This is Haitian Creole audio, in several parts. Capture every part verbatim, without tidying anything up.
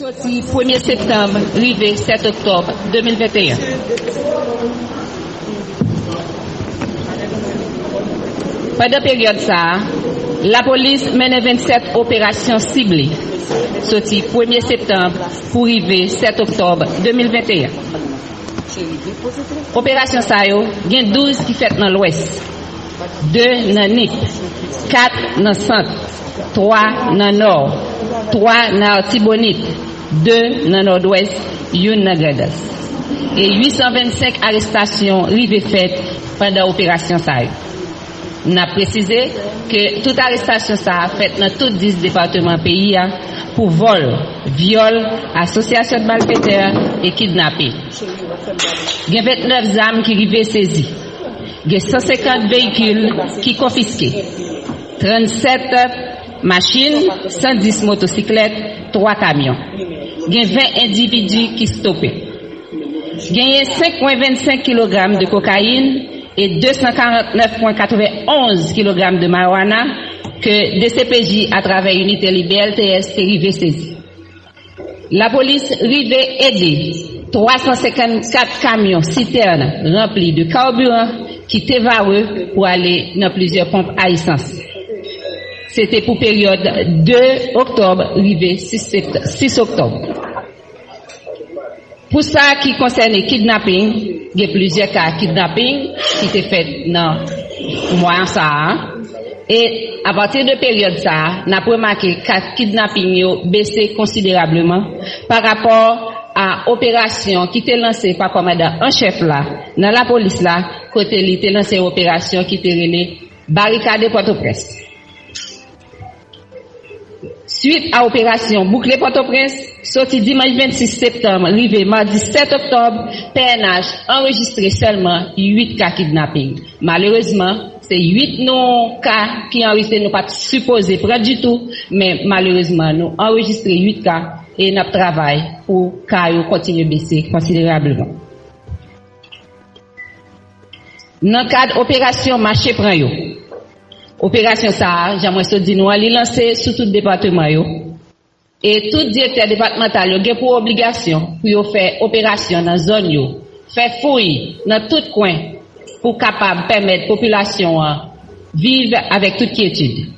Soti premye septanm rive sèt oktòb de mil venteyen. Pandan peryòd sa a, lapolis mennen vennsèt operasyon sible, soti premye septanm pou rive sèt oktòb de mil venteyen. Operasyon sa yo, gen douz ki fèt nan Lwès, de nan Nip, kat nan Sant, twa nan Nò, twa nan Artibonit, de nan Nòdwès, youn nan Grandans. E uit san vennsenk arestasyon rive fèt pandan operasyon sa yo. N ap presize ke tout arestasyon sa a fèt nan tout dis depatman peyi a pou vòl, vyòl, asosyasyon de malfetè e kidnaping. Gen ventnèf zam ki rive sezi. Gen san senkant veyikil ki konfiske. Trannsèt machin, san dis motosiklèt, twa kamyon. Gen ven endividi ki stope. Genyen senk pwen vennsenk kilogram de kokayin e de san karant nèf pwen katrevenonz kilogram de marijuana ke D C P J atravè inite li B L T S te rive sezi. Lapolis rive ede twa san senkannkat kamyon sitèn ranpli de kabiran ki te vare pou ale nan plizyè ponp a esans. Se te pou peryòd de oktòb rive sis sept-, sis oktòb. Pou sa ki konsène kidnaping, gen plizyè ka kidnaping ki te fèt nan mwa sa a. E apati de peryòd sa a, n ap remake ka kidnaping yo bese konsiderableman pa rapò a operasyon ki te lanse pa kòmandan an chèf la nan lapolis la, kote li te lanse operasyon ki te rele Barikade Pòtoprens. Swit a operasyon Boukle Pòtoprens, soti dimanch vennsis septanm rive madi sèt oktòb, P N H anrejistre sèlman uit ka kidnaping. Malerezman, se uit non ka ki anrejistre, nou pa t sipoze pran ditou, men malerezman, nou anrejistre uit ka e n ap travay pou ka yo kontinye bese konsiderableman. Nan kad operasyon Mache Pran Yo, operasyon sa a, jan mwen sot di nou an, li lanse sou tout depatman yo. E tout direktè depatmantal yo gen pou obligasyon pou yo fè operasyon nan zòn yo, fè fouy nan tout kwen pou kapab pèmèt popilasyon an viv avèk tout kyetid.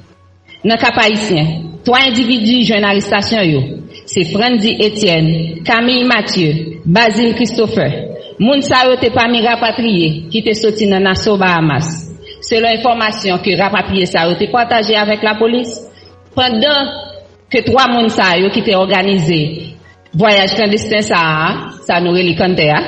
Nan Kap Ayisyen, twa endividi jwenn arestasyon yo. Se Frandy Etienne, Camille Mathieu, Bazile Christopher. Moun sa yo te pami rapatriye ki te soti nan Nassau, Bahamas. Selon enfòmasyon ke rapatriye sa yo te pataje avèk lapolis, pandan ke twa moun sa yo ki te òganize vwayaj klandesten sa a, sa nou rele kanntè a,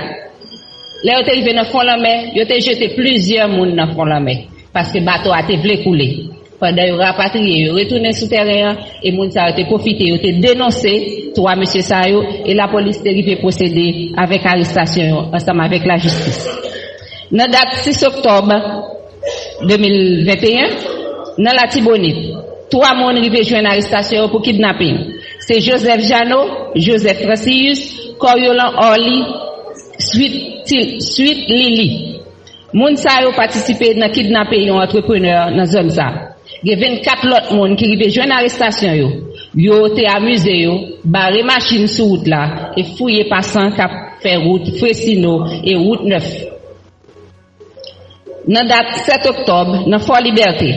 lè yo te rive nan fon lanmè, yo te jete plizyè moun nan fon lanmè, paske bato a te vle koule. Pandan yo rapatriye, yo retounen sou tèren an, e moun sa yo te pwofite, yo te denonse twa mesye sa yo, e lapolis te rive pwosede avèk arestasyon yo ansanm avèk lajistis. Nan dat sis oktòb de mil venteyen, nan Latibonit, twa moun rive jwenn arestasyon yo pou kidnaping. Se Joseph Jeannot, Joseph Francius, Coriolan Orly, Sweet Til-, Sweet Lily. Moun sa yo patisipe nan kidnape yon antreprenè nan zòn sa. Gen vennkat lòt moun ki rive jwenn arestasyon yo. Yo te amize yo, bare machin sou wout la e fouye pasan k ap fè wout Fresino e wout nèf. Nan dat sèt oktòb, nan Fò Libète,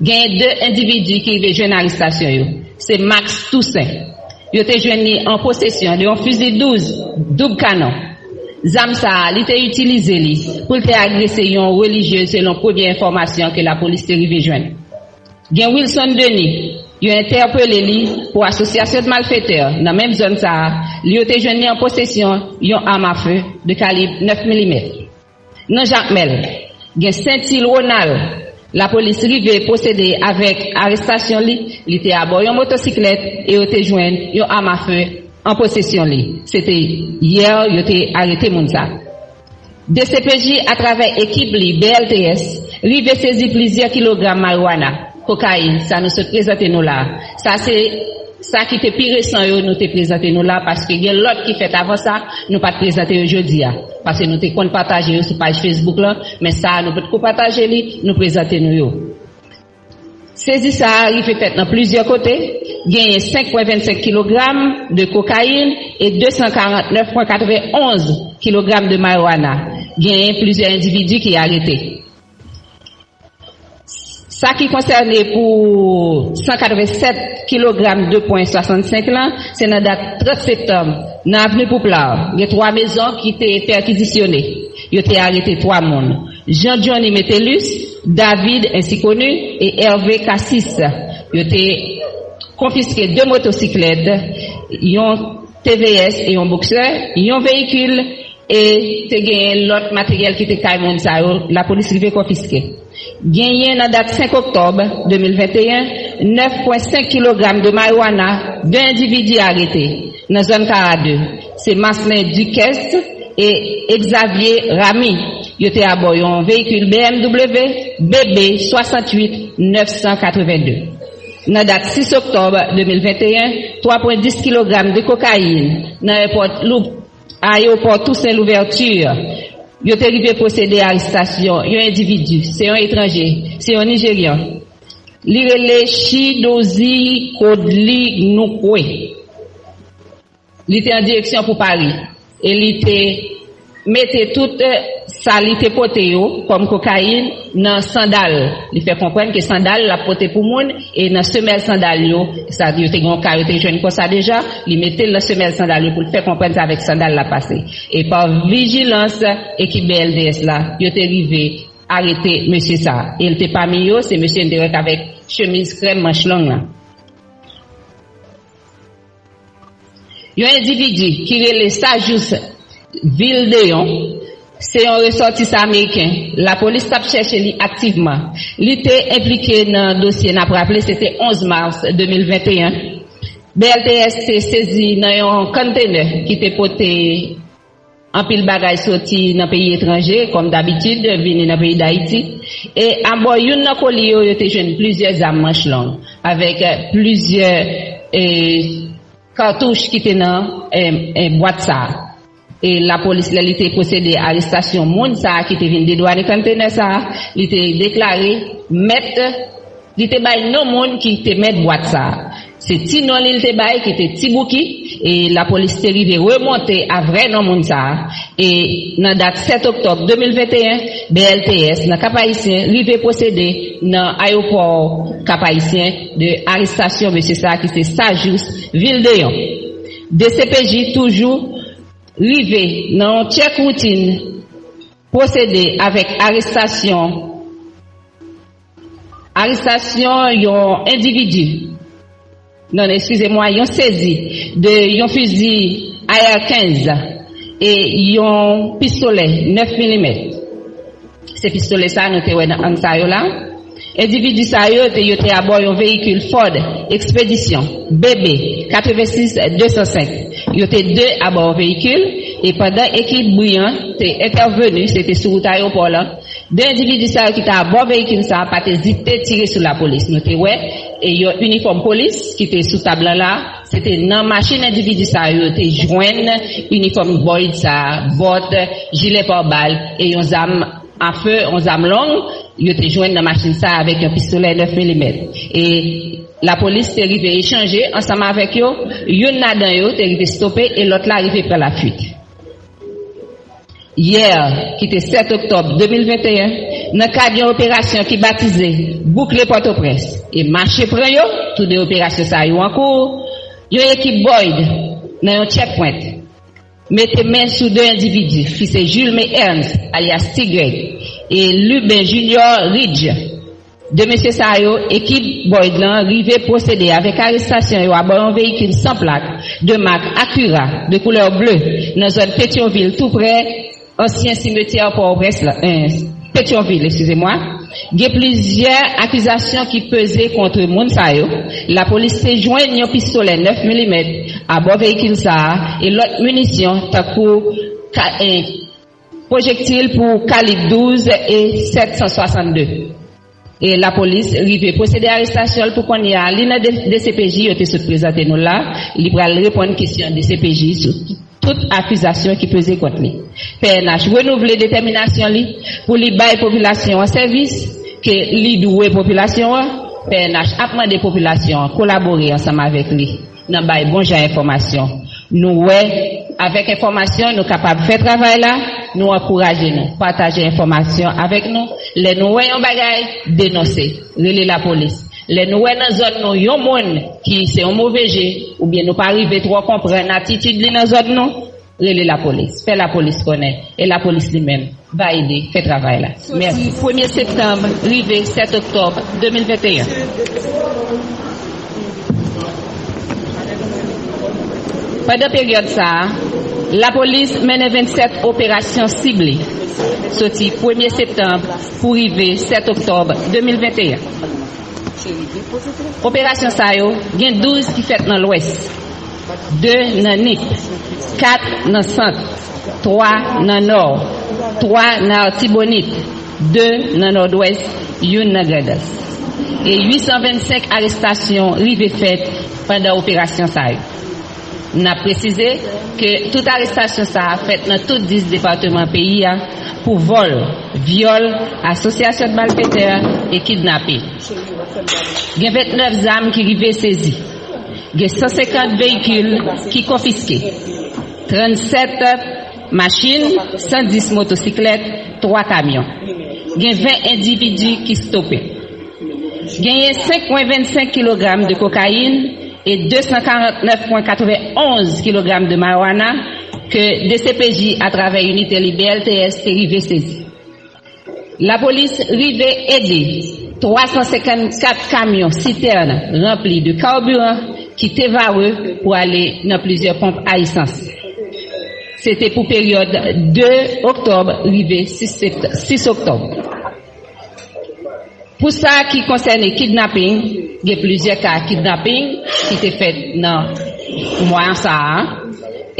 gen de endividi ki rive jwenn arestasyon yo. Se Max Toussaint. Yo te jwenn li an posesyon de yon fizi douz doub kanon. Zam sa a, li te itilize li pou l te agrese yon relijyez, selon premye enfòmasyon ke lapolis te rive jwenn. Gen Wilson Denis, yo entèpele li pou asosyasyon de malfetè nan menm zòn sa a, li yo te jwenn li an posesyon yon arm à feu de kalib nèf milimèt. Nan Jakmèl, gen Sentil Ronald, lapolis rive pwosede avèk arestasyon li, li te abò yon motosiklèt e yo te jwenn yon arm à feu an posesyon li. Se te yè yo te arete moun sa. D C P J atravè ekip li B L T S rive sezi plizyè kilogram marijuana, kokayin, sa nou sot prezante nou la. Sa se sa ki te pi resan yo nou te prezante nou la, paske gen lòt ki fèt avan sa, nou pa t prezante yo jodi a. Paske nou te konn pataje yo sou paj Facebook lan, men sa a nou potko pataje li, nou prezante nou yo. Sezi sa a rive fèt nan plizyè kote, Genyen senk pwen vennsenk kilogram de kokayin e de san karant nèf pwen katrevenonz kilogram de marijuana. Genyen plizyè endividi ki arete. Sa ki konsène pou san katrevennsèt kilogram de pwen swasannsenk lan, se nan dat trant septanm, nan Avni Pouplar, gen twa mezon ki te pèkizisyone. Yo te arete twa moun. Jean Johnny Metellus, David ensi koni, e Hervé Cassis. Yo te konfiske de motosiklèt, yon T V S e yon boksè, yon veyikil, e te genyen lòt materyèl ki te kay moun sa yo, lapolis rive konfiske. Genyen nan dat senk oktòb de mil venteyen, nèf pwen senk kilogram de marijuana, de endividi arete nan zòn Kara de. Se Marcelin Duquesne e Xavier Ramy. Yo te abò yon veyikil B M W B B swasanntuit nèf san katrevennde. Nan dat sis oktòb de mil venteyen, twa pwen dis kilogram de kokayin nan ayewopò Lou-, ayewopò Toussaint Louverture. Yo te rive pwosede arestasyon yon endividi, se yon etranje, se yon Nijeryan. Li rele Chidozie Kodli Nukwe. Li te an direksyon pou Pari e li te mete tout, eh, sa li te pote yo kòm kokayin nan sandal. Li fè konprann ke sandal l ap pote pou moun e nan semèl sandal yo, sa yo te gen yon ka yo te jwenn konsa deja, li mete l nan semèl sandal yo pou l fè konprann se avèk sandal l ap pase. E pa vijilans ekip B L T S la, yo te rive arete mesye sa. E l te pami yo, se mesye n te wè k avèk chemiz krèm manch long lan. Yon endividi ki rele Sajous Vildeyon, se yon resòtisan ameriken. Lapolis t ap chèche li aktivman. Li te enplike nan dosye, n ap raple, se te onz mas de mil venteyen. B L T S te sezi nan yon konntenè ki te pote anpil bagay soti nan peyi etranje, kòm dabitid, vini nan peyi Dayiti. E abò youn nan koli yo, yo te jwenn plizyè zam manch long, avèk, eh, plizyè, eh, katouch ki te nan, eh, eh, bwat sa a. E lapolis, lè li te pwosede arestasyon moun sa a ki te vin dedwane konntenè sa a, li te deklare mèt, li te bay non moun ki te mèt bwat sa a. Se ti non li l te bay ki te Ti Bouki, e lapolis te rive remonte a vrè non moun sa a. E nan dat sèt oktòb de mil venteyen, B L T S nan Kap Ayisyen rive pwosede nan ayewopò Kap Ayisyen de arestasyon mesye sa a ki se Sajous Vildeyon. D C P J toujou rive nan yon tchèk woutin pwosede avèk arestasyon, arestasyon yon endividi, non, eskize mwa, yon sezi de yon fizi A R kenz e yon pistolè nèf milimèt. Se pistolè sa a nou te wè nan ang sa yo la. Endividi sa yo te, yo te abò yon veyikil Ford Expedition B B katrevensis de san senk. Yo te de abò yon veyikil e pandan ekip Brillant te entèveni, se te sou wout ayewopò lan, de endividi sa yo ki te abò veyikil sa a pa t ezite tire sou lapolis. Nou te wè e yon inifòm polis ki te sou tab lan la, se te nan machin endividi sa yo te jwenn inifòm Boyd sa a, bòt, jilè pabal e yon zam afe, yon zam long, yo te jwenn nan machin sa a avèk yon pistolè nèf milimèt. E lapolis te rive echanje ansanm avèk yo, youn ladan yo te rive stope e lòt la rive pran lafuit. Yè, ki te sèt oktòb de mil venteyen, nan kad yon operasyon ki batize Boukle Pòtoprens e Mache Pran Yo, tou de operasyon sa yo an kou, yon ekip Boyd nan yon checkpoint mete men sou de endividi, ki se Julme Ernst, alyas Ti Grèg, e Lubin Junior Ridge. De mesye sa yo, ekip Boyd lan rive pwosede avèk arestasyon yo abò yon veyikil san plak de mak Acura de koulè ble nan zòn Petyonvil, tou prè ansyen simetyè Pòtoprens la, eh, Petyonvil, eskize mwa. Gen plizyè akizasyon ki peze kont moun sa yo. Lapolis te jwenn yon pistolè nèf milimèt abò veyikil sa a e lòt minisyon tankou ka, eh, pwojektil pou kalib douz e sèt san swasannde. E lapolis rive pwosede arestasyon l pou kounye a. Li nan D C P J, yo te sot prezante nou la. Li pral reponn kesyon D C P J sou tout akizasyon ki peze kont li. P N H renouvle detèminasyon li pou li bay popilasyon an sèvis ke li dwe popilasyon an. P N H ap mande popilasyon an kolabore ansanm avèk li nan bay bon jan enfòmasyon. Nou wè, avèk enfòmasyon, nou kapab fè travay la, nou ankouraje nou, pataje enfòmasyon avèk nou. Lè nou wè yon bagay, denonse, rele lapolis. Lè nou wè nan zòn nou yon moun ki se yon move je, oubyen nou pa rive twò konprann atitid li nan zòn nou, rele lapolis, fè lapolis konnen, e lapolis li menm va ede fè travay la. Mèsi. Soti premye septanm rive sèt oktòb de mil venteyen. Pandan peryòd sa a, lapolis mennen vennsèt operasyon sible, soti premye septanm pou rive sèt oktòb de mil venteyen. Operasyon sa yo, gen douz ki fèt nan Lwès, de nan Nip, kat nan Sant, twa nan Nò, twa nan Atibonit, de nan Nòdwès, youn nan Grandans. E uit san vennsenk arestasyon rive fèt pandan operasyon sa yo. N ap presize ke tout arestasyon sa a fèt nan tout dis depatman peyi a pou vòl, vyòl, asosyasyon de malfetè e kidnaping. Gen vennèf zam ki rive sezi. Gen san senkant veyikil ki konfiske. Trannsèt machin, san dis motosiklèt, twa kamyon. Gen ven endividi ki stope. Genyen senk pwen vennsenk kilogram de kokayin e de san karant nèf pwen katrevenonz kilogram de marijuana ke D C P J atravè inite li B L T S te rive sezi. Lapolis rive ede twa san senkannkat kamyon sitèn ranpli de kabiran ki te vare pou ale nan plizyè ponp a esans. Se te pou peryòd de oktòb rive sis sept, sis oktòb. Pou sa ki konsène kidnaping, gen plizyè ka kidnaping ki te fèt nan mwa sa a.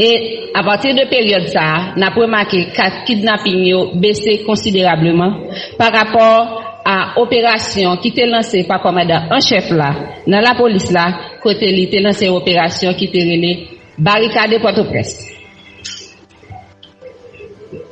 E apati de peryòd sa a, n ap remake ka kidnaping yo bese konsiderableman pa rapò a operasyon ki te lanse pa kòmandan an chèf la nan lapolis la, kote li te lanse yon operasyon ki te rele Barikade Pòtoprens.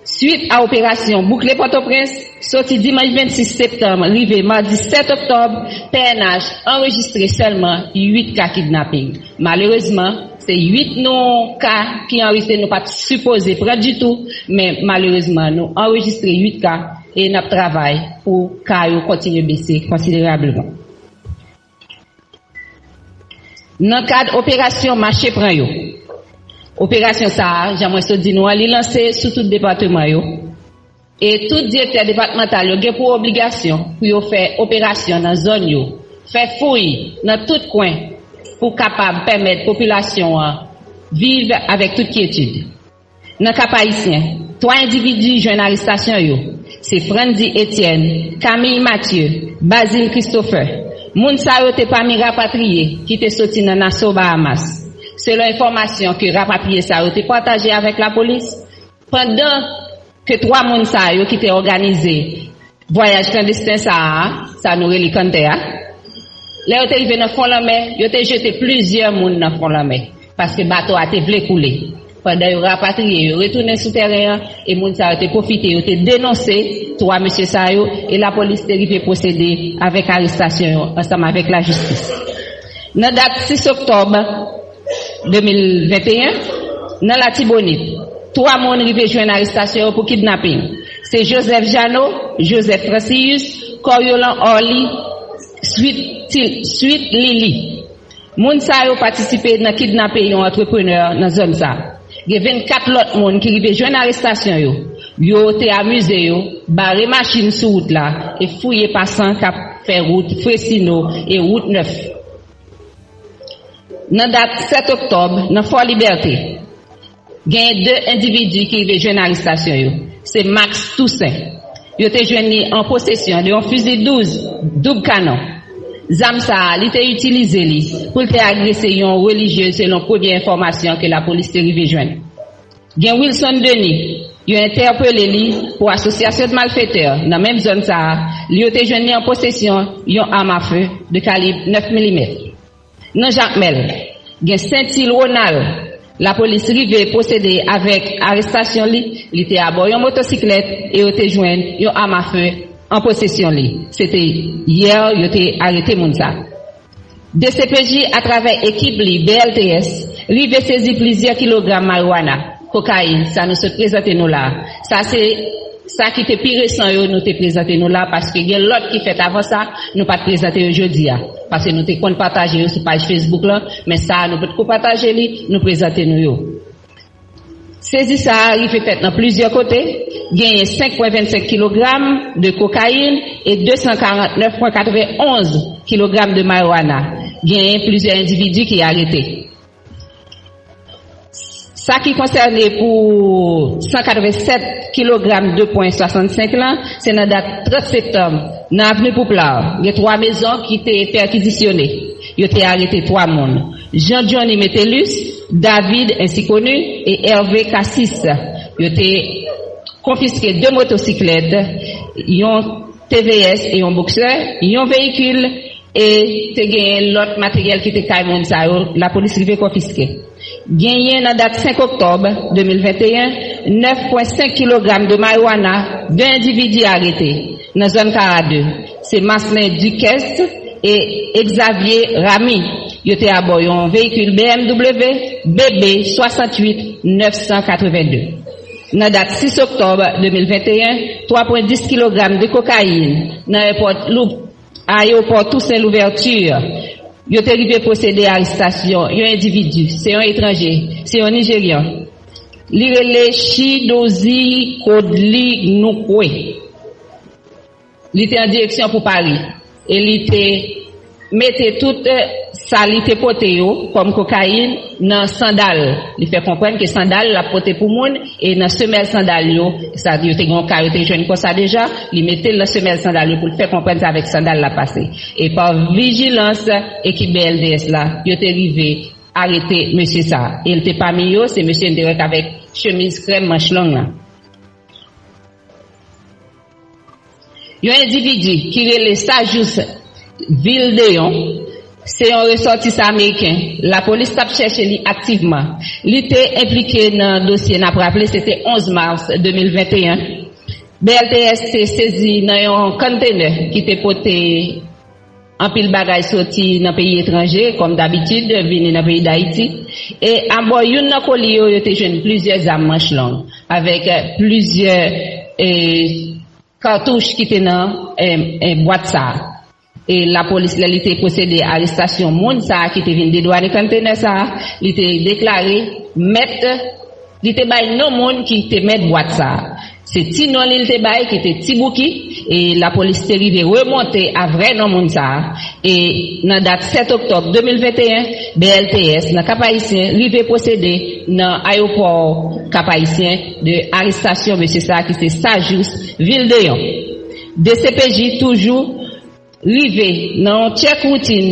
Swit a operasyon Boukle Pòtoprens, soti dimanch vennsis septanm rive madi sèt oktòb, P N H anrejistre sèlman uit ka kidnaping. Malerezman, se uit nou ka ki anrejistre, nou pa t sipoze pran ditou, men malerezman, nou anrejistre uit ka e n ap travay pou ka yo kontinye bese konsiderableman. Nan kad operasyon mache pran yo, operasyon sa a, jan mwen sot di nou an, li lanse sou tout depatman yo. E tout direktè depatmantal yo gen pou obligasyon pou yo fè operasyon nan zòn yo, fè fouy nan tout kwen pou kapab pèmèt popilasyon an viv avèk tout kyetid. Nan Kap Ayisyen, twa endividi jwenn arestasyon yo, se Frandy Etienne, Camille Mathieu, Bazile Christopher. Moun sa yo te pami rapatriye ki te soti nan Nassau, Bahamas, selon enfòmasyon ke rapatriye sa yo te pataje avèk lapolis. Pandan ke twa moun sa yo ki te òganize vwayaj klandesten sa a, sa nou rele kanntè a, lè yo te rive nan fon lanmè, yo te jete plizyè moun nan fon lanmè, paske bato a te vle koule. Pandan yo rapatriye, yo retounen sou tèren an, e moun sa yo te pwofite, yo te denonse twa mesye sa yo, e lapolis te rive pwosede avèk arestasyon yo ansanm avèk lajistis. Nan dat sis oktòb de mil venteyen, nan Latibonit, twa moun rive jwenn arestasyon yo pou kidnaping. Se Joseph Jeannot, Joseph Francius, Coriolan Orly, Sweet Til-, Sweet Lily. Moun sa yo patisipe nan kidnape yon antreprenè nan zòn sa. Gen vennkat lòt moun ki rive jwenn arestasyon yo. Yo te amize yo, bare machin sou wout la e fouye pasan k ap fè wout Fresino e wout nèf. Nan dat sèt oktòb, nan Fò Libète, genyen de endividi ki rive jwenn arestasyon yo. Se Max Toussaint. Yo te jwenn li an posesyon de yon fizi douz doub kanon. Zam sa a, li te itilize li pou l te agrese yon relijyez, selon premye enfòmasyon ke lapolis te rive jwenn. Gen Wilson Denis, yo entèpele li pou asosyasyon de malfetè nan menm zòn sa a, li yo te jwenn li an posesyon yon arm à feu de kalib nèf milimèt. Nan Jakmèl, gen Sentil Ronald, lapolis rive pwosede avèk arestasyon li, li te abò yon motosiklèt e yo te jwenn yon arm à feu an posesyon li. Se te yè yo te arete moun sa. D C P J, atravè ekip li, B L T S, rive sezi plizyè kilogram mariwana, kokayin, sa nou sot prezante nou la. Sa se sa ki te pi resan yo, nou te prezante nou la, paske gen lòt ki fèt avan sa, nou pa t prezante yo jodi a. Paske nou te konn pataje yo sou paj Facebook lan, men sa a nou potko pataje li, nou prezante nou yo. Sezi sa a rive fèt nan plizyè kote, genyen senk pwen vennsenk kilogram de kokayin e de san karant nèf pwen katrevenn onz kilogram de mariwana. Genyen plizyè endividi ki arete. Sa ki konsène pou san katrevennsèt kilogram de pwen swasannsenk lan, se nan dat trant septanm, nan avni Pouplar, gen twa mezon ki te pèkizisyone. Yo te arete twa moun, Jean Johnny Metellus, David ensi koni, e Hervé Cassis. Yo te konfiske de motosiklèt, yon T V S e yon Boxer, yon veyikil, e te genyen lòt materyèl ki te kay moun sa yo, lapolis rive konfiske. Genyen nan dat senk oktòb de mil venteyen, nèf pwen senk kilogram de mariwana, de endividi arete nan zòn Kara de. Se Marcelin Duquesne e Xavier Rami. Yo te abò yon veyikil B M W B B swasanntuit nèf san katrevenndde. Nan dat sis oktòb de mil venteyen, twa pwen dis kilogram de kokayin nan ayewopò Lou-, ayewopò Toussaint Louverture. Yo te rive pwosede arestasyon yon endividi, se yon etranje, se yon Nijeryan. Li rele Chidozie Kodli Nukwe. Li te an direksyon pou Pari e li te mete tout, eh, sa li te pote yo kòm kokayin nan sandal. Li fè konprann ke sandal l ap pote pou moun, e nan semèl sandal yo, sa yo te gen yon ka yo te jwenn konsa deja, li mete l nan semèl sandal yo pou l fè konprann se avèk sandal l ap pase. E pa vijilans ekip B L D S la, yo te rive arete mesye sa. E l te pami yo, se mesye n te wè k avèk chemiz krèm manch long lan. Yon endividi ki rele Sajous Vildeyon, se yon resòtisan ameriken. Lapolis t ap chèche li aktivman. Li te enplike nan dosye, n ap raple, se te onz mas de mil venteyen. B L T S te sezi nan yon konntenè ki te pote anpil bagay soti nan peyi etranje, kòm dabitid, vini nan peyi Dayiti. E abò youn nan koli yo, yo te jwenn plizyè zam manch long, avèk, eh, plizyè, eh, katouch ki te nan, eh, eh, bwat sa a. E lapolis, lè li te pwosede arestasyon moun sa a ki te vin dedwane konntenè sa a, li te deklare mèt, li te bay non moun ki te mèt bwat sa a. Se ti non li l te bay ki te Ti Bouki, e lapolis te rive remonte a vrè non moun sa a. E nan dat sèt oktòb de mil venteyen, B L T S nan Kap Ayisyen rive pwosede nan ayewopò Kap Ayisyen de arestasyon mesye sa a ki se Sajous Vildeyon. D C P J toujou rive nan yon tchèk woutin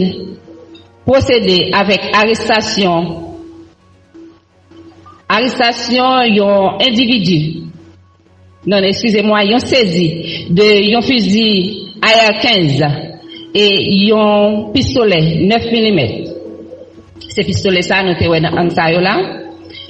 pwosede avèk arestasyon, arestasyon yon endividi, non, eskize mwa, yon sezi de yon fizi A R kenz e yon pistolè nèf milimèt. Se pistolè sa a nou te wè nan ang sa yo la.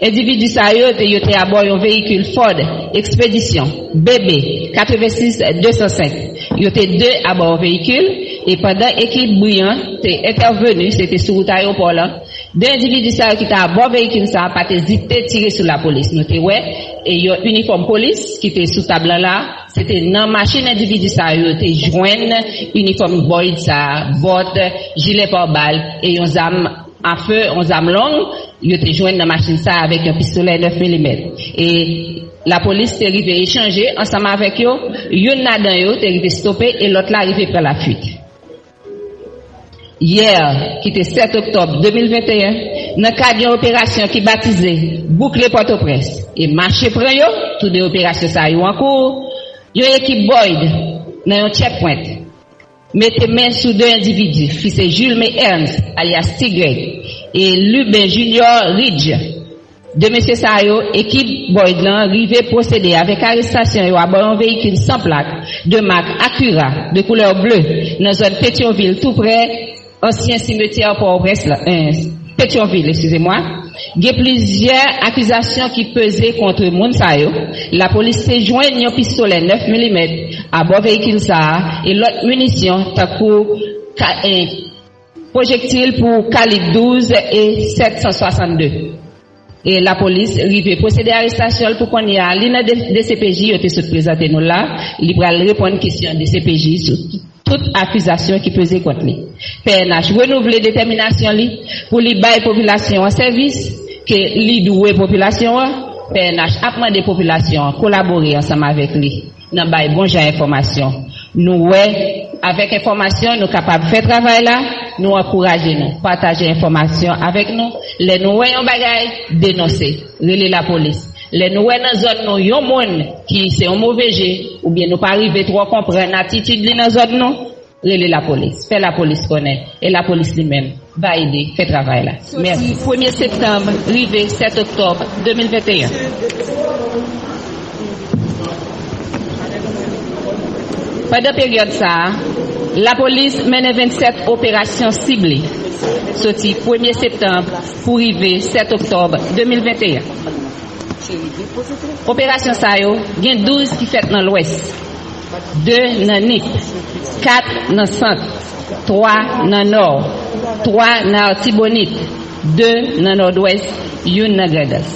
Endividi sa yo te, yo te abò yon veyikil Ford Expedition B B katrevensis de san senk. Yo te de abò yon veyikil, e pandan ekip Brian te entèveni, se te sou wout ayewopò lan, de endividi sa yo ki te abò veyikil sa a pa te ezite tire sou lapolis. Nou te wè, e, yon inifòm polis ki te sou tab lan la, se te nan machin endividi sa yo te jwenn inifòm Boyd sa a, bòt, jilè pabal e yon zam afe, yon zam long, yo te jwenn nan machin sa a avèk yon pistolè nèf milimèt. E lapolis te rive echanje ansanm avèk yo, youn ladan yo te rive stope e lòt la rive pran lafuit. Yè, ki te sèt oktòb de mil venteyen, nan kad yon operasyon ki batize Boukle Pòtoprens e Mache Pran Yo, tou de operasyon sa yo an kou, yon ekip Boyd nan yon checkpoint mete men sou de endividi, ki se Julme Ernst, alyas Ti Grèg, e Lubin Junior Ridge. De mesye sa yo, ekip Boyd lan rive pwosede avèk arestasyon yo abò yon veyikil san plak de mak Acura de koulè ble nan zòn Petyonvil, tou prè ansyen simetyè Pòtoprens la, eh, Petyonvil, eskize mwa. Gen plizyè akizasyon ki peze kont moun sa yo. Lapolis te jwenn yon pistolè nèf milimèt abò veyikil sa a e lòt minisyon tankou ka, eh, pwojektil pou kalib douz e sèt san swasann de. E lapolis rive pwosede arestasyon l pou kounye a. Li nan D C P J yo te sot prezante nou la, li pral reponn kesyon D C P J sou tout akizasyon ki peze kont li. P N H renouvle detèminasyon li pou li bay popilasyon an sèvis ke li dwe popilasyon an. P N H ap mande popilasyon an kolabore ansanm avèk li nan bay bon jan enfòmasyon. Nou wè, avèk enfòmasyon, nou kapab fè travay la, nou ankouraje nou, pataje enfòmasyon avèk nou. Lè nou wè yon bagay, denonse, rele lapolis. Lè nou wè nan zòn nou yon moun ki se yon move je, oubyen nou pa rive twò konprann atitid li nan zòn nou, rele lapolis. Fè lapolis konnen, e lapolis li menm va ede fè travay la. Mèsi. Soti premye septanm rive sèt oktòb de mil venteyen. Pandan peryòd sa a, lapolis mennen vennsèt operasyon sible, soti premye septanm pou rive sèt oktòb de mil venteyen. Operasyon sa yo, gen douz ki fèt nan Lwès, de nan Nip, kat nan Sant, twa nan Nò, twa nan Atibonit, de nan Nòdwès, youn nan Grandans.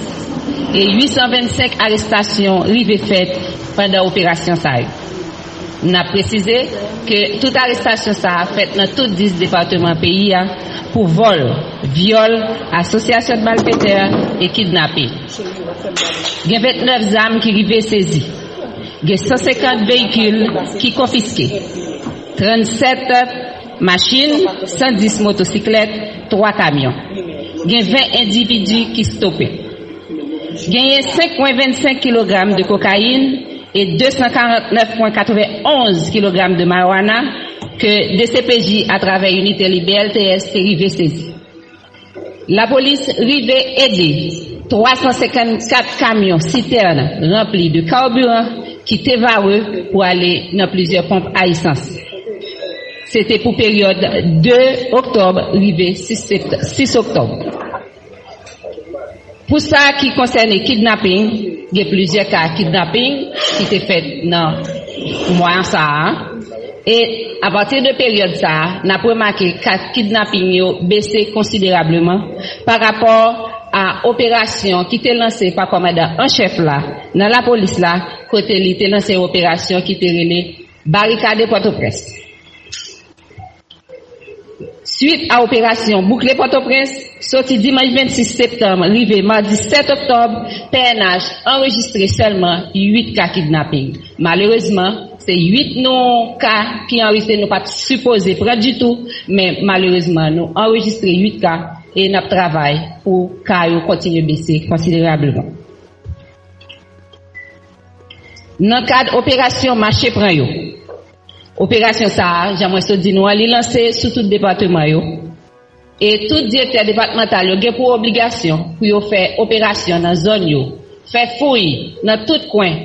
E uit san vennsenk arestasyon rive fèt pandan operasyon sa yo. N ap presize ke tout arestasyon sa a fèt nan tout dis depatman peyi a pou vòl, vyòl, asosyasyon de malfetè e kidnaping. Gen vennèf zam ki rive sezi. Gen san senkant veyikil ki konfiske. Trannsèt machin, san dis motosiklèt, twa kamyon. Gen ven endividi ki stope. Genyen senk pwen vennsenk kilogram de kokayin e de san karannèf pwen katrevenonz kilogram de marijuana ke D C P J atravè inite li B L T S te rive sezi. Lapolis rive ede twa san senkannkat kamyon sitèn ranpli de kabiran ki te vare pou ale nan plizyè ponp a esans. Se te pou peryòd de oktòb rive sis sept-, sis oktòb. Pou sa ki konsène kidnaping, gen plizyè ka kidnaping ki te fèt nan mwa sa a. E apati de peryòd sa a, n ap remake ka kidnaping yo bese konsiderableman pa rapò a operasyon ki te lanse pa kòmandan an chèf la nan lapolis la, kote li te lanse operasyon ki te rele Barikade Pòtoprens. Swit a operasyon Boukle Pòtoprens, soti dimanch vennsis septanm rive madi sèt oktòb, P N H anrejistre sèlman uit ka kidnaping. Malerezman, se uit nou ka ki anrejistre, nou pa t sipoze pran ditou, men malerezman, nou anrejistre uit ka e n ap travay pou ka yo kontinye bese konsiderableman. Nan kad operasyon mache pran yo, operasyon sa a, jan mwen sot di nou an, li lanse sou tout depatman yo. E tout direktè depatmantal yo gen pou obligasyon pou yo fè operasyon nan zòn yo, fè fouy nan tout kwen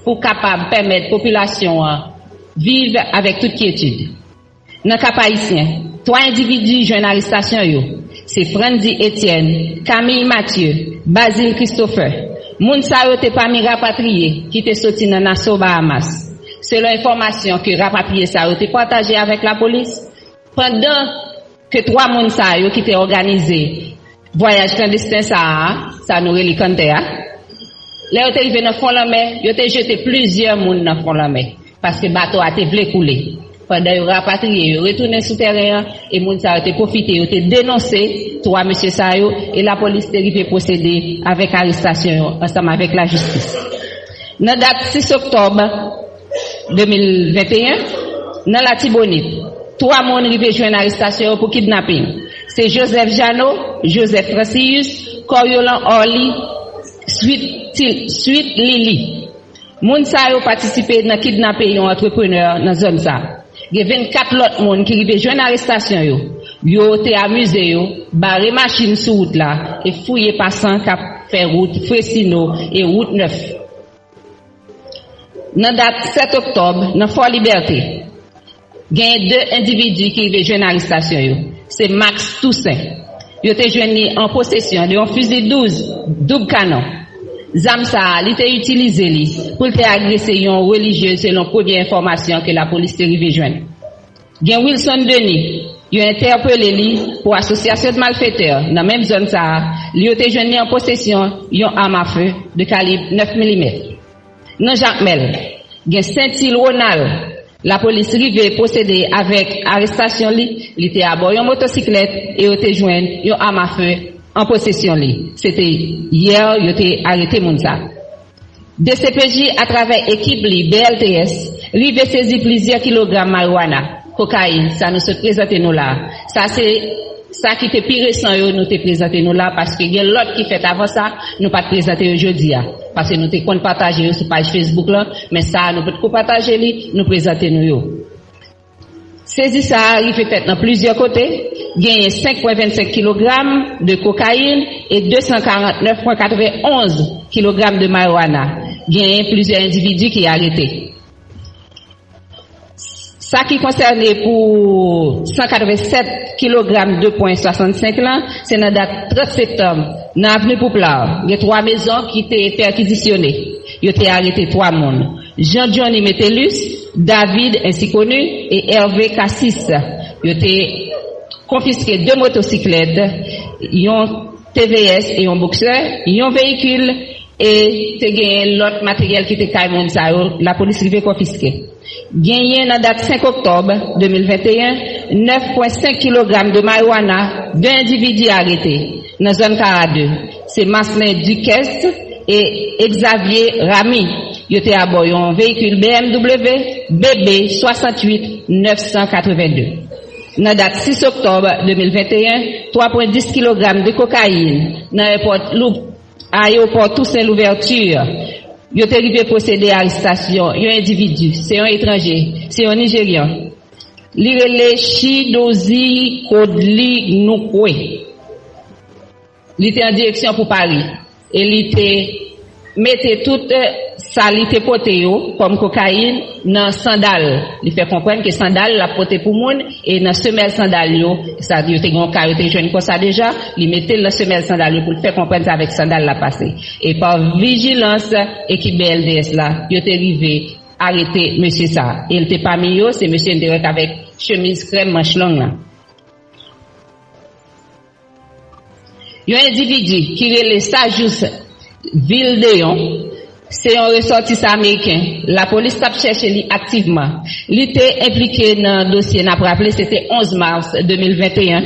pou kapab pèmèt popilasyon an viv avèk tout kyetid. Nan Kap Ayisyen, twa endividi jwenn arestasyon yo, se Frandy Etienne, Camille Mathieu, Bazile Christopher. Moun sa yo te pami rapatriye ki te soti nan Nassau, Bahamas. Selon enfòmasyon ke rapatriye sa yo te pataje avèk lapolis, pandan ke twa moun sa yo ki te òganize vwayaj klandesten sa a, sa nou rele kanntè a, lè yo te rive nan fon lanmè, yo te jete plizyè moun nan fon lanmè, paske bato a te vle koule. Pandan yo rapatriye, yo retounen sou tèren an, e moun sa yo te pwofite, yo te denonse twa mesye sa yo, e lapolis te rive pwosede avèk arestasyon yo ansanm avèk lajistis. Nan dat sis oktòb de mil venteyen, nan Latibonit, twa moun rive jwenn arestasyon yo pou kidnaping. Se Joseph Jeannot, Joseph Francius, Coriolan Orly, Sweet Til-, Sweet Lily. Moun sa yo patisipe nan kidnape yon antreprenè nan zòn sa. Gen vennkat lòt moun ki rive jwenn arestasyon yo. Yo te amize yo, bare machin sou wout la e fouye pasan k ap fè wout Fresino e wout nèf. Nan dat sèt oktòb, nan Fò Libète, genyen de endividi ki rive jwenn arestasyon yo. Se Max Toussaint. Yo te jwenn li an posesyon de yon fizi douz doub kanon. Zam sa a, li te itilize li pou l te agrese yon relijyez, selon premye enfòmasyon ke lapolis te rive jwenn. Gen Wilson Denis, yo entèpele li pou asosyasyon de malfetè nan menm zòn sa a, li yo te jwenn li an posesyon yon arme à feu de kalib nèf milimèt. Nan Jakmèl, gen Sentil Ronald, lapolis rive pwosede avèk arestasyon li, li te abò yon motosiklèt e yo te jwenn yon arme à feu an posesyon li. Se te yè yo te arete moun sa. D C P J atravè ekip li, B L T S, rive sezi plizyè kilogram mariwana, kokayin, sa nou sot prezante nou la. Sa se sa ki te pi resan yo, nou te prezante nou la, paske gen lòt ki fèt avan sa, nou pa t prezante yo jodi a. Paske nou te konn pataje yo sou paj Facebook lan, men sa a nou potko pataje li, nou prezante nou yo. Sezi sa a rive fèt nan plizyè kote, genyen senk pwen vennsenk kilogram de kokayin e de san karant nèf pwen katrevenonz kilogram de mariwana. Genyen plizyè endividi ki arete. Sa ki konsène pou san katrevennsèt kilogram de pwen swasannsenk lan, se nan dat trant septanm, nan avni Pouplar, gen twa mezon ki te pèkizisyone. Yo te arete twa moun. Jean Johnny Metellus, David ensi koni, e Hervé Cassis. Yo te konfiske de motosiklèt, yon T V S e yon boksè, yon veyikil, e te genyen lòt materyèl ki te kay moun sa yo, lapolis rive konfiske. Genyen nan dat senk oktòb de mil venteyen, nèf pwen senk kilogram de mariwana, de endividi arete nan zòn Kara de. Se Marcelin Duquesne e Xavier Ramy. Yo te abò yon veyikil B M W B B swasanntuit nèf san katrevenndde. Nan dat sis oktòb de mil venteyen, twa pwen dis kilogram de kokayin nan ayewopò Lou-, ayewopò Toussaint Louverture. Yo te rive pwosede arestasyon yon endividi, se yon etranje, se yon Nijeryan. Li rele Chidozie Kodli Nukwe. Li te an direksyon pou Pari e li te mete tout, eh, sa li te pote yo kòm kokayin nan sandal. Li fè konprann ke sandal l ap pote pou moun e nan semèl sandal yo, sa yo te gen yon ka yo te jwenn konsa deja, li mete l nan semèl sandal yo pou l fè konprann se avèk sandal l ap pase. E pa vijilans ekip B L D S la, yo te rive arete mesye sa. E l te pami yo, se mesye n te wè k avèk chemiz krèm manch long lan. Yon endividi ki rele Sajous Vildeyon, se yon resòtisan ameriken. Lapolis t ap chèche li aktivman. Li te enplike nan dosye, n ap raple, se te onz mas de mil venteyen.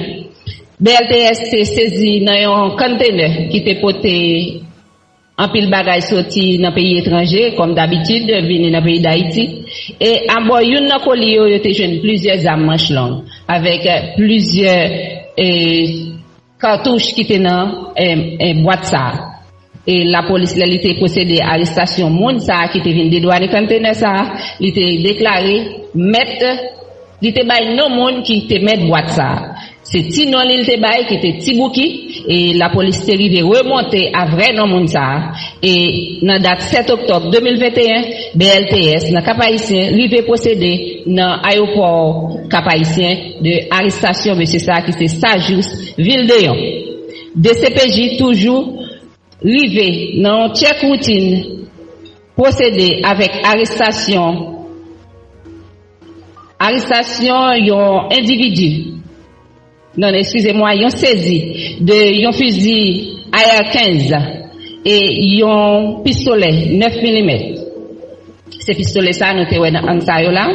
B L T S te sezi nan yon konntenè ki te pote anpil bagay soti nan peyi etranje, kòm dabitid, vini nan peyi Dayiti. E anbò youn nan koli yo, yo te jwenn plizyè zam manch long, avèk, eh, plizyè, eh, katouch ki te nan, eh, eh, bwat sa a. E lapolis, lè li te pwosede arestasyon moun sa a ki te vin dedwane konntenè sa a, li te deklare mèt, li te bay non moun ki te mèt bwat sa a. Se ti non li l te bay ki te Ti Bouki, e lapolis te rive remonte a vrè non moun sa a. E nan dat sèt oktòb de mil venteyen, B L T S nan Kap Ayisyen rive pwosede nan ayewopò Kap Ayisyen de arestasyon mesye sa a ki se Sajous Vildeyon. D C P J toujou rive nan yon tchèk woutin pwosede avèk arestasyon, arestasyon yon endividi, non, eskize mwa, yon sezi de yon fizi A R kenz e yon pistolè nèf milimèt. Se pistolè sa a nou te wè nan ang sa yo la.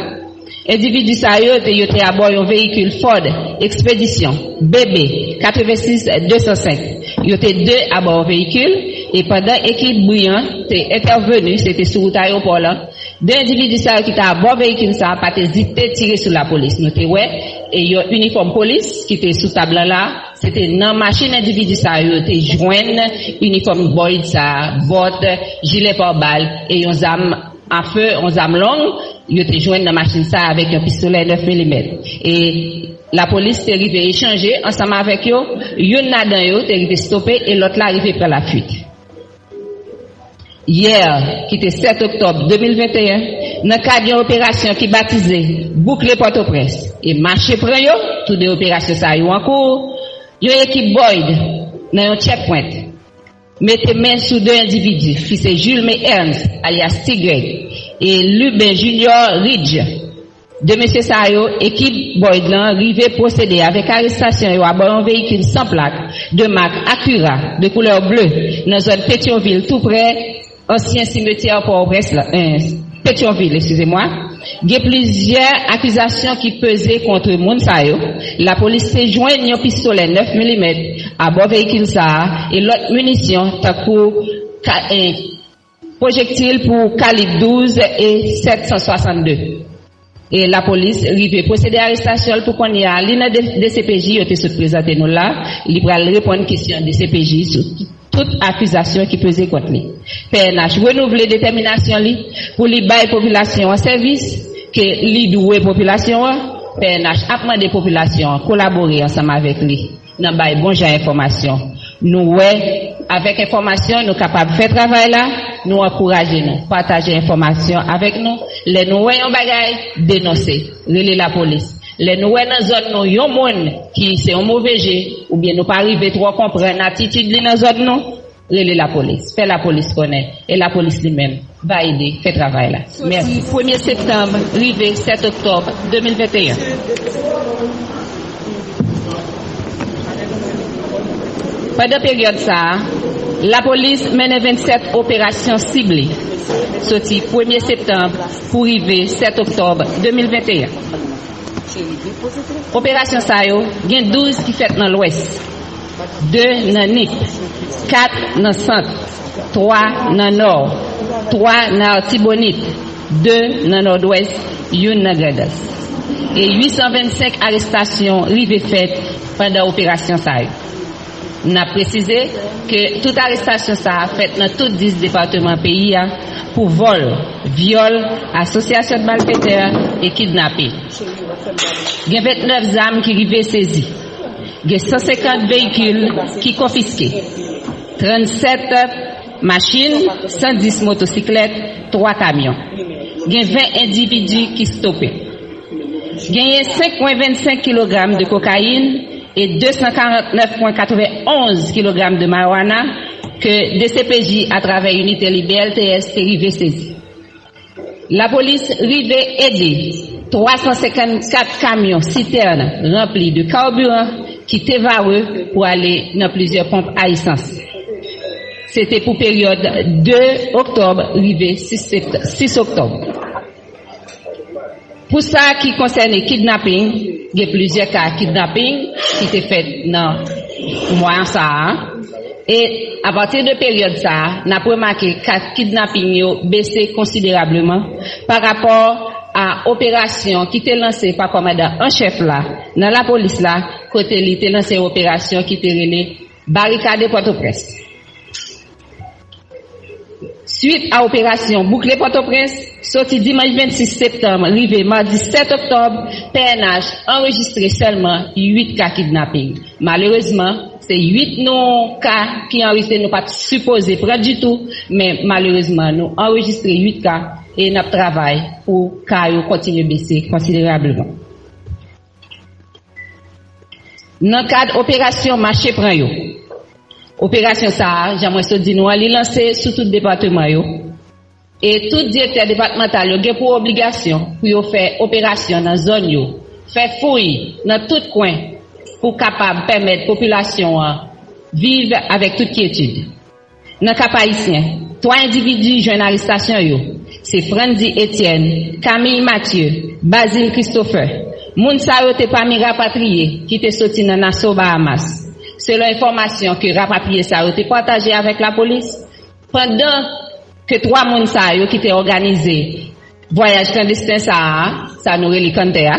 Endividi sa yo te, yo te abò yon veyikil Ford Expedition B B katrevensis de san senk. Yo te de abò yon veyikil, e pandan ekip Brian te entèveni, se te sou wout ayewopò lan, de endividi sa yo ki te abò veyikil sa a pa t ezite tire sou lapolis. Nou te wè, e yon inifòm polis ki te sou tab lan la, se te nan machin endividi sa yo te jwenn inifòm Boyd sa, bòt, jilè pabal e yon zam a fe, yon zam long, yo te jwenn nan machin sa avèk yon pistolè nèf milimèt. E lapolis te rive echanje ansanm avèk yo, youn ladan yo te rive stope e lòt la rive pran lafuit. Yè, ki te sèt oktòb de mil venteyen, nan kad yon operasyon ki batize Boukle Pòtoprens e Mache Pran Yo, tou de operasyon sa yo an kou, yon ekip Boyd nan yon checkpoint mete men sou de endividi, ki se Julme Ernst, alyas Ti Greg, e Lubin Junior Ridge. De mesye sa yo, ekip Boyd lan rive pwosede avèk arestasyon yo abò yon veyikil san plak de mak Acura de koulè ble nan zòn Petyonvil, tou prè ansyen simetyè Pòtoprens la, eh, Petyonvil, eskize mwa. Gen plizyè akizasyon ki peze kont moun sa yo. Lapolis te jwenn yon pistolè nèf milimèt abò veyikil sa a e lòt minisyon tankou ka, eh, pwojektil pou kalib douz e sèt san swasannde. E lapolis rive pwosede arestasyon l pou kounye a. Li nan de, D C P J yo te sot prezante nou la. Li pral reponn kesyon D C P J sou tout akizasyon ki peze kont li. P N H renouvle detèminasyon li pou li bay popilasyon an sèvis ke li dwe popilasyon an. P N H ap mande popilasyon an kolabore ansanm avèk li nan bay bon jan enfòmasyon. Nou wè, avèk enfòmasyon, nou kapab fè travay la, nou ankouraje nou, pataje enfòmasyon avèk nou. Lè nou wè yon bagay, denonse, rele lapolis. Lè nou wè nan zòn nou yon moun ki se yon move je, oubyen nou pa rive twò konprann atitid li nan zòn nou, rele lapolis. Fè lapolis konnen. E lapolis li menm va ede fè travay la. Mèsi. Soti premye septanm rive sèt oktòb de mil venteyen. Pandan peryòd sa a, lapolis mennen vennsèt operasyon sible, soti premye septanm pou rive sèt oktòb de mil venteyen. Operasyon sa yo, gen douz ki fèt nan Lwès, de nan Nip, kat nan Sant, twa nan Nò, twa nan Artibonit, de nan Nòdwès, youn nan Grandans. E uit san vennsenk arestasyon rive fèt pandan operasyon sa yo. N ap presize ke tout arestasyon sa a fèt nan tout dis depatman peyi a pou vòl, vyòl, asosyasyon de malfetè e kidnaping. Gen vennèf zam ki rive sezi. Gen san senkant veyikil ki konfiske. Trannsèt machin, san dis motosiklèt, twa kamyon. Gen ven endividi ki stope. Genyen senk pwen vennsenk kilogram de kokayin e de san karant nèf pwen katrevenonz kilogram de marijuana ke D C P J atravè inite li B L T S te rive sezi. Lapolis rive ede twa san senkannkat kamyon sitèn ranpli de kabiran ki te vare pou ale nan plizyè ponp a esans. Se te pou peryòd de oktòb rive sis sept, sis oktòb. Pou sa ki konsène kidnaping, gen plizyè ka kidnaping ki te fèt nan mwa sa a. E apati de peryòd sa a, n ap remake ka kidnaping yo bese konsiderableman pa rapò a operasyon ki te lanse pa kòmandan an chèf la nan lapolis la, kote li te lanse operasyon ki te rele Barikade Pòtoprens. Swit a operasyon Boukle Pòtoprens, soti dimanch vennsis septanm rive madi sèt oktòb, P N H anrejistre sèlman uit ka kidnaping. Malerezman, se uit nou ka ki anrejistre, nou pa t sipoze pran ditou, men malerezman, nou anrejistre uit ka e n ap travay pou ka yo kontinye bese konsiderableman. Nan kad operasyon Mache Pran Yo, operasyon sa a, jan mwen sot di nou an, li lanse sou tout depatman yo. E tout direktè depatmantal yo gen pou obligasyon pou yo fè operasyon nan zòn yo, fè fouy nan tout kwen pou kapab pèmèt popilasyon an viv avèk tout kyetid. Nan Kap Ayisyen, twa endividi jwenn arestasyon yo, se Frandy Etienne, Camille Mathieu, Bazile Christopher. Moun sa yo te pami rapatriye ki te soti nan Nassau, Bahamas. Selon enfòmasyon ke rapatriye sa yo te pataje avèk lapolis, pandan ke twa moun sa yo ki te òganize vwayaj klandesten sa a, sa nou rele kanntè a,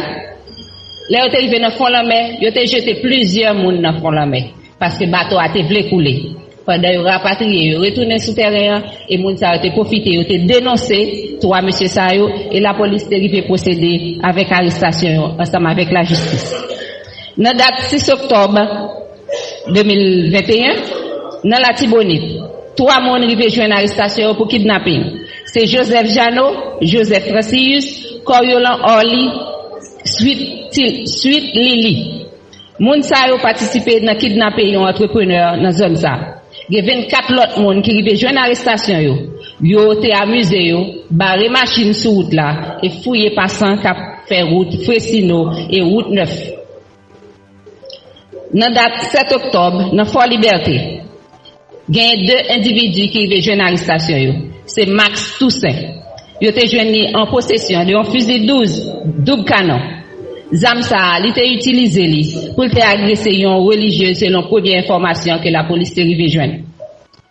lè yo te rive nan fon lanmè, yo te jete plizyè moun nan fon lanmè, paske bato a te vle koule. Pandan yo rapatriye, yo retounen sou tèren an, e moun sa yo te pwofite, yo te denonse twa mesye sa yo, e lapolis te rive pwosede avèk arestasyon yo ansanm avèk lajistis. Nan dat sis oktòb de mil venteyen, nan Latibonit, twa moun rive jwenn arestasyon yo pou kidnaping. Se Joseph Jeannot, Joseph Francius, Coriolan Orly, Sweet Til-, Sweet Lily. Moun sa yo patisipe nan kidnape yon antreprenè nan zòn sa. Gen vennkat lòt moun ki rive jwenn arestasyon yo. Yo te amize yo, bare machin sou wout la e fouye pasan k ap fè wout Fresino e wout nèf. Nan dat sèt oktòb, nan Fò Libète, gen de endividi ki rive jwenn arestasyon yo. Se Max Toussaint. Yo te jwenn li an posesyon de yon fizi douz doub kanon. Zam sa a, li te itilize li pou l te agrese yon relijyez, selon premye enfòmasyon ke lapolis te rive jwenn.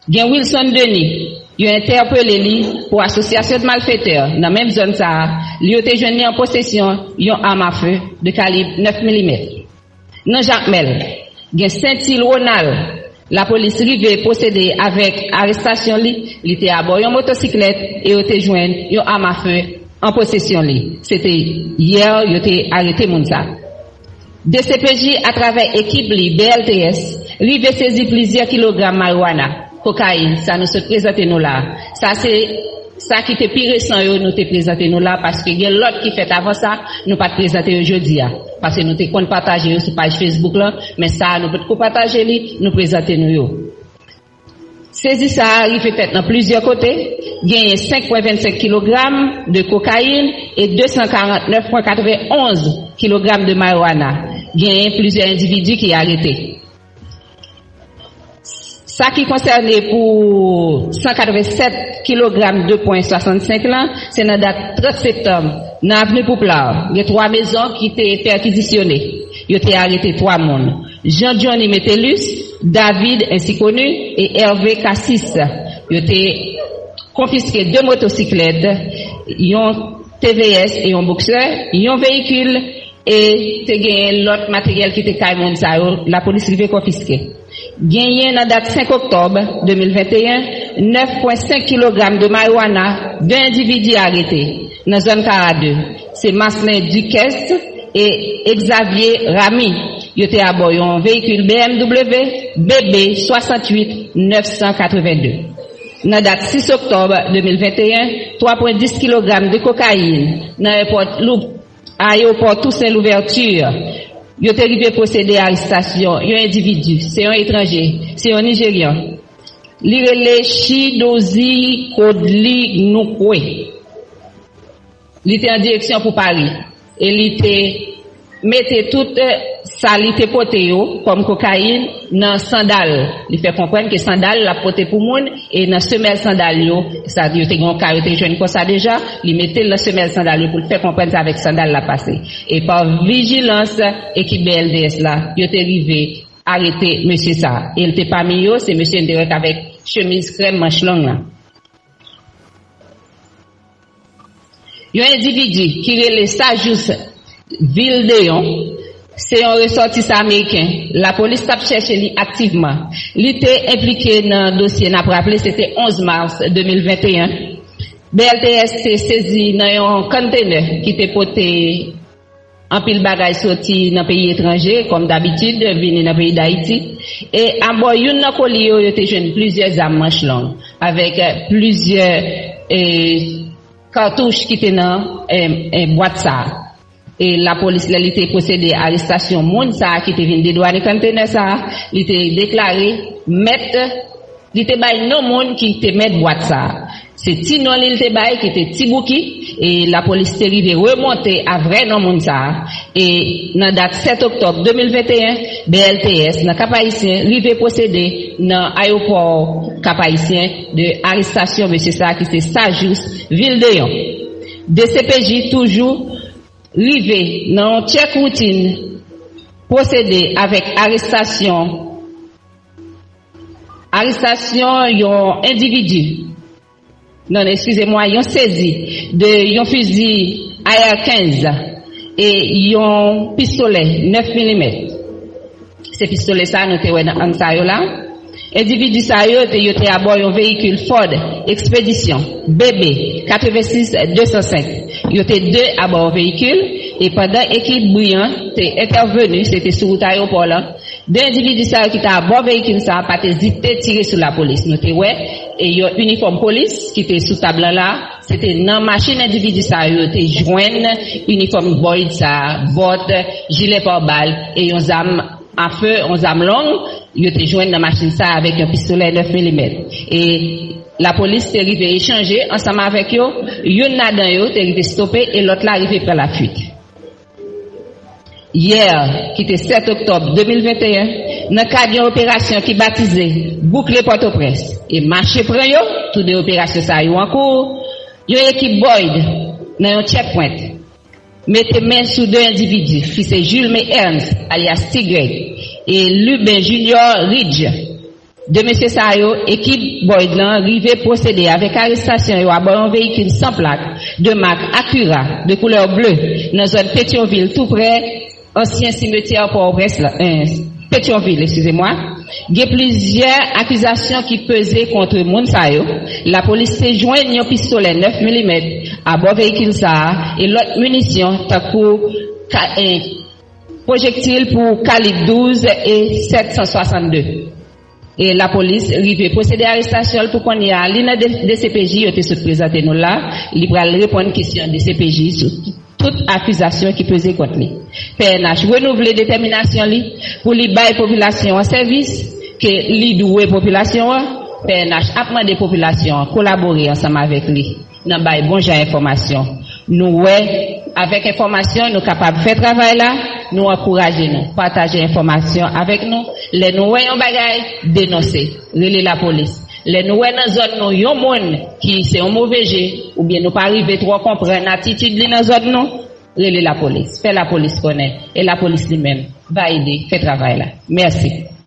Gen Wilson Denis, yo entèpele li pou asosyasyon de malfetè nan menm zòn sa a, li yo te jwenn li an posesyon yon arm à feu de kalib nèf milimèt. Nan Jakmèl, gen Sentil Ronald, lapolis rive pwosede avèk arestasyon li, li te abò yon motosiklèt e yo te jwenn yon arm à feu an posesyon li. Se te yè yo te arete moun sa. D C P J atravè ekip li B L T S rive sezi plizyè kilogram mariwana, kokayin, sa nou sot prezante nou la. Sa se sa ki te pi resan yo nou te prezante nou la, paske gen lòt ki fèt avan sa, nou pa t prezante yo jodi a. Paske nou te konn pataje yo sou paj Facebook lan, men sa a nou potko pataje li, nou prezante nou yo. Sezi sa a rive fèt nan plizyè kote, genyen senk pwen vennsenk kilogram de kokayin e de san karant nèf pwen katrevenn onz kilogram de mariwana. Genyen plizyè endividi ki arete. Sa ki konsène pou san katrevennsèt kilogram de pwen swasannsenk lan, se nan dat trant septanm, nan avni Pouplar, gen twa mezon ki te pèkizisyone. Yo te arete twa moun. Jean Johnny Metellus, David ensi koni, e Hervé Cassis. Yo te konfiske de motosiklèt, yon T V S e yon boksè, yon veyikil, e te genyen lòt materyèl ki te kay moun sa yo, lapolis rive konfiske. Genyen nan dat senk oktòb de mil venteyen, nèf pwen senk kilogram de mariwana, de endividi arete nan zòn Kara de. Se Marcelin Duquesne e Xavier Rami. Yo te abò yon veyikil B M W B B swasanntuit nèf san katrevenndde. Nan dat sis oktòb de mil venteyen, twa pwen dis kilogram de kokayin nan ayewopò Lou-, ayewopò Toussaint Louverture. Yo te rive pwosede arestasyon yon endividi, se yon etranje, se yon Nijeryan. Li rele Chidozie Kodli Nukwe. Li te an direksyon pou Pari e li te mete tout, eh, sa li te pote yo kòm kokayin nan sandal. Li fè konprann ke sandal l ap pote pou moun, e nan semèl sandal yo, sa, yo te gen yon ka yo te jwenn konsa deja, li mete l nan semèl sandal yo pou l fè konprann se avèk sandal l ap pase. E pa vijilans ekip B L T S la, yo te rive arete mesye sa. E l te pami yo, se mesye n te wè k avèk chemiz krèm manch long lan. Yon endividi ki rele Sajous Vildeyon, se yon resòtisan ameriken. Lapolis t ap chèche li aktivman. Li te enplike nan dosye, n ap raple, se te onz mas de mil venteyen. B L T S te sezi nan yon konntenè ki te pote anpil bagay soti nan peyi etranje, kòm dabitid, vini nan peyi Dayiti. E abò youn nan koli yo, yo te jwenn plizyè zam manch long, avèk, eh, plizyè, eh, katouch ki te nan, eh, eh, bwat sa a. E lapolis, lè li te pwosede arestasyon moun sa a ki te vin dedwane konntenè sa a, li te deklare mèt, li te bay non moun ki te mèt bwat sa a. Se ti non li l te bay, ki te Ti Bouki, e lapolis te rive remonte a vrè non moun sa a. E nan dat sèt oktòb de mil venteyen, B L T S nan Kap Ayisyen rive pwosede nan ayewopò Kap Ayisyen de arestasyon mesye sa a ki se Sajous Vildeyon. D C P J toujou rive nan yon tchèk woutin pwosede avèk arestasyon, arestasyon yon endividi, non, non, eskize mwa, yon sezi de yon fizi A R kenz e yon pistolè nèf milimèt. Se pistolè sa a nou te wè nan ang sa yo la. Endividi sa yo te, yo te abò yon veyikil Ford Expedition B B katrevensis de san senk. Yo te de abò yon veyikil e pandan ekip Brian te entèveni, se te sou wout ayewopò lan, de endividi sa yo ki te abò veyikil sa a pa t ezite tire sou lapolis. Nou te wè e yon inifòm polis ki te sou tab lan la. Se te nan machin endividi sa yo te jwenn inifòm Boyd sa a, bòt, jilè pabal e yon zam a fe, yon zam long. yo te jwenn nan machin sa avèk yon pistolè nèf milimèt. E lapolis te rive echanje ansanm avèk yo, youn ladan yo te rive stope e lòt la rive pran lafuit. Yè, ki te sèt oktòb de mil venteyen, nan kad yon operasyon ki batize Boukle Pòtoprens e Mache Pran Yo, tou de operasyon sa yo an kou, yon ekip Boyd nan yon checkpoint mete men sou de endividi, ki se Julme Ernst, alyas Ti Grèg, e Lubin Junior Ridge. De mesye sa yo, ekip Boyd lan rive pwosede avèk arestasyon yo abò yon veyikil san plak de mak Acura de koulè ble nan zòn Petyonvil, tou prè ansyen simetyè Pòtoprens la, eh, Petyonvil, eskize mwa. Gen plizyè akizasyon ki peze kont moun sa yo. Lapolis te jwenn yon pistolè nèf milimèt abò veyikil sa a e lòt minisyon tankou ka, eh, pwojektil pou kalib douz e sèt san swasannde. E lapolis rive pwosede arestasyon l pou kounye a. Li nan D C P J, yo te sot prezante nou la. Li pral reponn kesyon D C P J sou tout akizasyon ki peze kont li. P N H renouvle detèminasyon li pou li bay popilasyon an sèvis ke li dwe popilasyon an. P N H ap mande popilasyon an kolabore ansanm avèk li nan bay bon jan enfòmasyon. Nou wè, avèk enfòmasyon, nou kapab fè travay la, nou ankouraje nou, pataje enfòmasyon avèk nou. Lè nou wè yon bagay, denonse, rele lapolis. Lè nou wè nan zòn nou yon moun ki se yon move je, oubyen nou pa rive twò konprann atitid li nan zòn nou, rele lapolis, fè lapolis konnen, e lapolis li menm va ede fè travay la. Mèsi.